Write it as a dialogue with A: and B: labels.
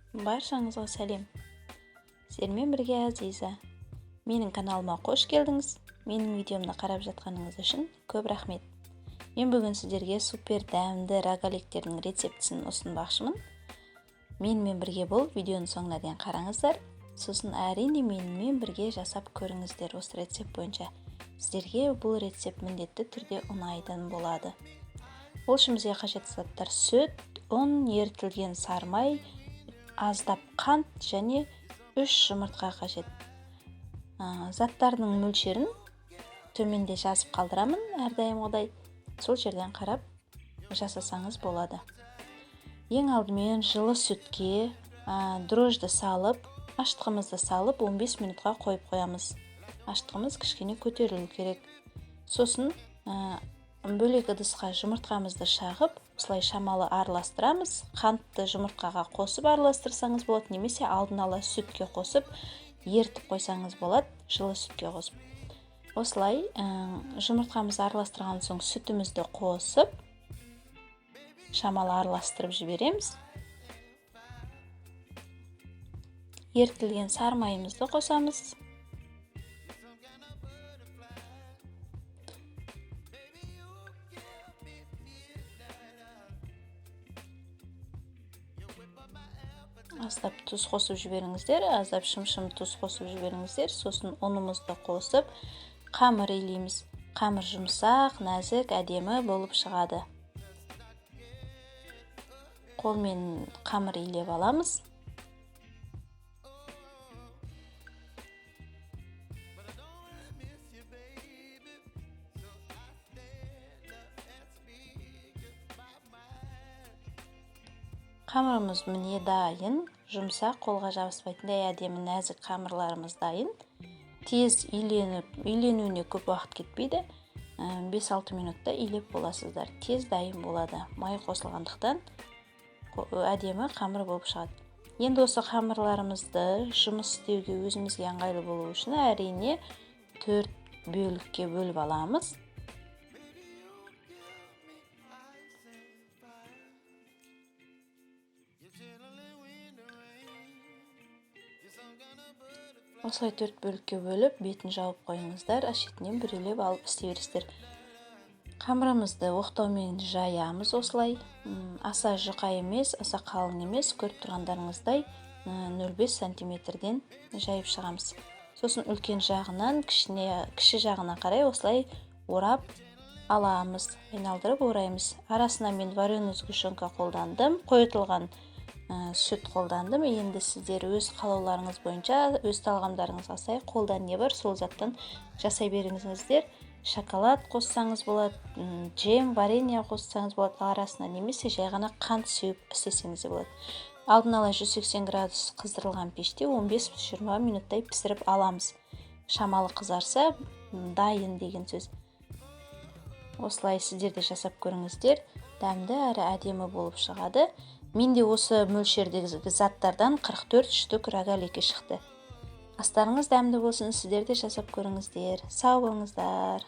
A: Баршаңызға сәлем. Сіздермен бірге Азиза. Менің каналыма қош келдіңіз. Менің видеомды қарап жатқаныңыз үшін көп рахмет. Мен бүгін сіздерге супер дәмді рогаликтердің рецептісін ұсынбақшымын. Менімен бірге болып видеоның соңына дейін қараңыздар. Сосын әрине менімен бірге жасап көріңіздер осы рецепт бойынша. Сіздерге бұл рецепт міндетті түрде ұнайтын болады. Ол үшін бізге қажетті заттар: сүт, ұн, ерітілген сары май, аздап қант және 3 жұмыртқа қажет. Заттардың мөлшерін төменде жазып қалдырамын, әрдайымғыдай. Сол жерден қарап жасасаңыз болады. Ең алдымен жылы сүтке дрожжды салып, ашытқымызды салып 15 минутқа қойып қоямыз. Ашытқымыз кішкене көтерілу керек. Сосын бөлек ыдысқа жұмыртқамызды шағып, осылай шамалы араластырамыз. Қантты жұмыртқаға қосып араластырсаңыз болады, немесе алдын ала сүтке қосып ерітіп қойсаңыз болады, жылы сүтке қосып. Осылай жұмыртқамызды араластырған соң сүтімізді қосып, шамалы араластырып жібереміз. Ерітілген сары майымызды қосамыз. Аздап тұз қосып жіберіңіздер, аздап шым-шым тұз қосып жіберіңіздер. Сосын ұнымызды қосып, қамыр илейміз. Қамыр жұмсақ, нәзік, әдемі болып шығады. Қолмен қамыр илеп аламыз. Қамырымыз міне дайын, жұмсақ, қолға жабыспайтындай әдемі нәзік қамырларымыз дайын. Тез иленуіне көп уақыт кетпейді. 5-6 минутта илеп боласыздар. Тез дайын болады. Май қосылғандықтан әдемі қамыр болып шығады. Енді осы қамырларымызды жұмыс істеуге өзімізге ыңғайлы болу үшін әрине 4 бөлікке бөліп аламыз. Осылай 4 бөлікке бөліп, бетін жауып қойыңыздар, шетінен бүрелеп алып істей бересіздер. Қамырымызды оқтаумен жаямыз осылай. Аса жұқа емес, аса қалың емес, көріп тұрғандарыңыздай 0,5 сантиметрден жайып шығамыз. Сосын үлкен жағынан кіші жағына қарай осылай орап аламыз, айналдырып ораймыз. Арасына мен вареный сгущенка қолдандым, қойытылған сүт қолдандым. Енді сіздер өз қалауларыңыз бойынша, өз талғамдарыңызға сай қолдан не бар сол заттан жасай беріңіздер. Шоколад қоссаңыз болады, джем, варенье қоссаңыз болады арасына, немесе жай ғана қант сеуіп істесеңіз де болады. Алдын ала 180 градус қыздырылған пеште 15-20 минуттай пісіріп аламыз. Шамалы қызарса дайын деген сөз. Осылай сіздер де жасап көріңіздер, дәмді әрі әдемі болып шығады. Менде осы мөлшердегі заттардан 44 штук рогалики шықты. Астарыңыз дәмді болсын, сіздер де жасап көріңіздер. Сау болыңыздар.